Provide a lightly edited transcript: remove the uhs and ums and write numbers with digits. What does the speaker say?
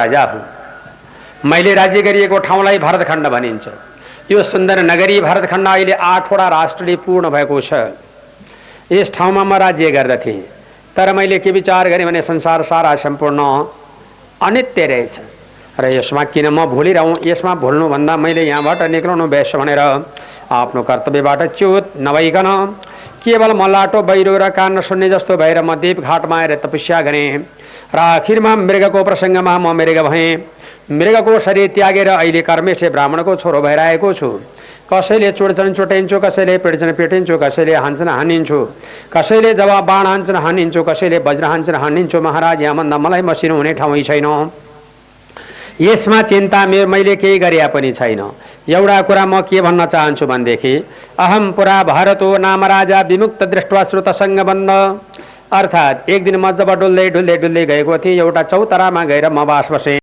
राजा हुँ। मैले राज्य गरिएको ठाउँलाई भारतखण्ड भनिन्छ। यो सुन्दर नगरी भारतखण्ड अहिले 8वटा राष्ट्रले पूर्ण भएको छ। यस ठाउँमा म राज्य गर्दथे, तर मैले के विचार गरेँ भने संसार सारा सम्पूर्ण अनित्य रहेछ र यसमा किन म भुलिरहँ। यसमा भुल्नुभन्दा मैले यहाँबाट निक्लनु बेस भनेर आफ्नो कर्तव्यबाट च्युत नभइकन केवल मलाटो बहिरो र कान नसुन्ने जस्तो भएर म देवघाटमा आएर तपस्या गरेँ र आखिरमा मृगको प्रसङ्गमा म मृग भएँ। मृगको शरीर त्यागेर अहिले कर्मेशे ब्राह्मणको छोरो भएर आएको छु। कसैले चुड्छन् चुटाइन्छु, कसैले पिट्छन् पिटिन्छु, कसैले हान्छन् हानिन्छु, कसैले जब बाण हान्छन् हानिन्छु, कसैले वज्र हान्छन् हानिन्छु। महाराज, यहाँभन्दा मलाई मसिनो हुने ठाउँै छैन। यसमा चिन्ता मैले केही गरे पनि छैन। एउटा कुरा म के भन्न चाहन्छु भनेदेखि अहम पुरा भारतो नाम राजा विमुक्त दृष्टवा श्रुत सङ्गबन्ध। अर्थात् एक दिन म जब डुल्दै गएको थिएँ, एउटा चौतारामा गएर म बास बसेँ।